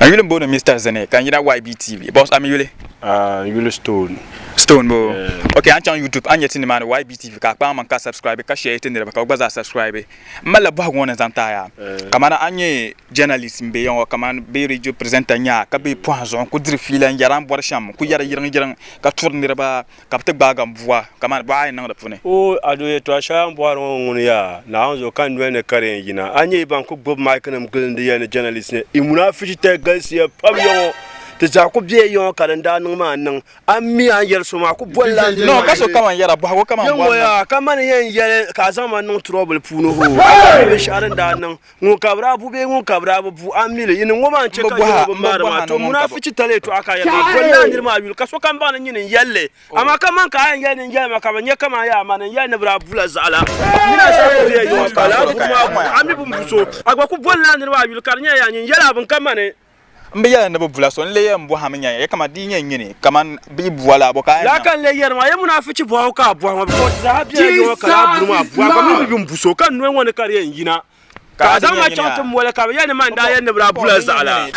N yuli m-booni Mister Zini ka n yina YBTV. Boss, a mi yuli? Ah, n yuli Stone. Stone boo? Yeah. Ok, a ni chaŋ YouTube a ni nya ti nimaani YBTV ka a kpaŋ maŋ ka subscribe ka share ti niriba ka bɛ gba zaa subscribe. M malila bɔhigu ŋɔ ni zaŋ ti a yaa. Kamani a nyɛ journalist m-be ya ŋɔ kamani bee radio presenter n-nyɛ a ka be pɔhim zuɣu n-ku diri fiila n-yɛri a ni bɔri shɛm n-ku yɛri yiriŋ yiriŋ ka turi niriba ka bɛ ti gbaagi m bua kamani bɔɣa a yi niŋ di puuni. O, a do yɛtɔɣ shɛli a ni bɔhiri ŋɔ ŋuni yaa, Naawuni zuɣu ka n noli ni ka di yɛn yina. A nyɛ ban ku gbubi mic nim gilindi ya ni journalist ni i munaafichitali galisiya pam ya ŋɔ. Ti zaa ku be ya ŋɔ ka din daa niŋ maa niŋ. A mi a ni yɛli so maa ku bolila n No, ka so kaman yɛra bɔhigu kaman bɔri niŋ. Yaa, ka mani yɛn yɛli ka a zaŋ ma niŋ trouble puuni hoo. A ka mi binshɛɣu din daa niŋ. Ŋun ka bɛ daa bu bee ŋun ka bɛ daa bi bu, a mi li. Yinim ŋɔ maa n-chɛ ka Yawɛ bi maari maa. To munaafichitali yɛtɔɣa ka a yɛli maa, Bolila a niriba maa yuli, ka sokam baŋ ni nyini n-yɛli li. Amaa kaman ka a yɛn yɛli ni n yɛli ma, ka bɛ nya kaman yaa mani n-yɛli ni bɛ daa bula zaɣa la. Nyini a zaa ku be Yawɛ ka lala buri maa bu, a mi bi bu so. A gba ku bolila a niriba maa yuli, ka di nyɛla yaa nyini yɛli a bini ka mani. M bi yɛli ni bɛ bula so, n lee yɛn bɔhimi nya ya kaman di yi nyɛ nyini, kaman bɛ yi bu a la, bɔ ka a yɛn Lala niŋ? ka n lee yɛri maa, ya munaafichi bɔhigu ka a bɔhi ŋɔ, because ti zaa bela Yawɛ ka lala buri maa bu a gba mi bi bi bu so, ka n noli ŋɔ ni ka di yɛn yina. Ka a zaŋ ma chaŋ ti moli, ka bɛ yɛli ni man daa yɛli ni bɛ daa bula zaɣa la.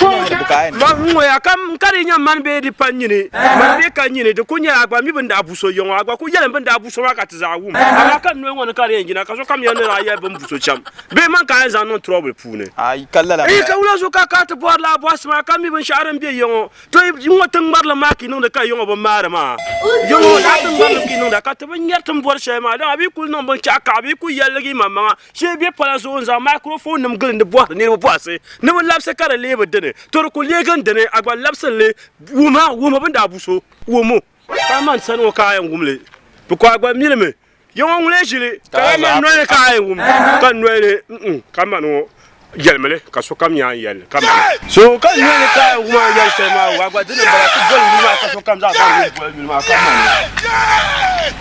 Ma ŋ-ŋɔya ka n ka di nya mani bee di pa nyini, mani bee ka nyini, di ku nyɛla a gba mi bɛ ni daa bu so ya ŋɔ, a gba ku yɛlim bɛ ni daa bu so maa ka ti zaa wum. Amaa ka n noli ŋɔ ni ka di yɛn yina, ka sokam yɛli ni daa yɛli bɛ ni bu so shɛm, bee man ka a yɛn zaŋ niŋ trouble puuni. Eei, ka wula zuɣu ka a kana ti bɔri lala bɔhisi maa ka mi binshɛɣu din be ya ŋɔ? To yi ŋɔ ti ŋmarili maa ka yi niŋdi ka yiŋɔ bi maari maa. Yiŋɔ daa ti ŋmarili ka yi niŋda ka ti bi nyari ti ni bɔri shɛli maa. Dama bɛ yi kuli niŋ binshɛɣu ka bɛ yi kuli yɛligi yi maŋmaŋa shee bɛ pala zuɣu n-zaŋ microphone nim gilindi bɔhiri niriba bɔhisi ni bɛ labisi ka di leei bɛ dini. To di kuli leegi n dini a gba labisili li wuhima wuhimi bɛ ni daa bu so wuhimu ka man sani ŋɔ ka a yɛn wum li bɛ a gba milimi Yiŋɔ ŋun lee ʒili ka la man noli ka a yi wum ka noli ni ka mani ŋɔ yɛlimi li ka sokam nya n yɛli ka mani. So ka noli ni ka a yi wum a ni yɛli shɛli maa waa gba dini m-bala ti boli yuli maa ka sokam zaa baŋ ni boli yuli maa ka mani.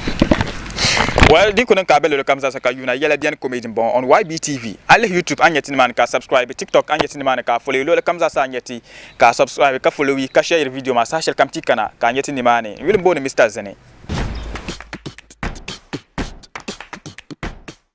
Well, di ku niŋ ka a be luɣili kam zaasa ka yuuna yɛla beni comedy m-bɔŋɔ on YBTV. A lihi YouTube a ni nya ti nimaani ka a subscribe, TikTok a ni nya ti nimaani ka a follow, luɣili kam zaasa a ni nya ti ka a subscribe ka followi ka share video maa saha shɛli kam ti kana ka a nya ti nimaani. N yuli m-booni Mister Zini.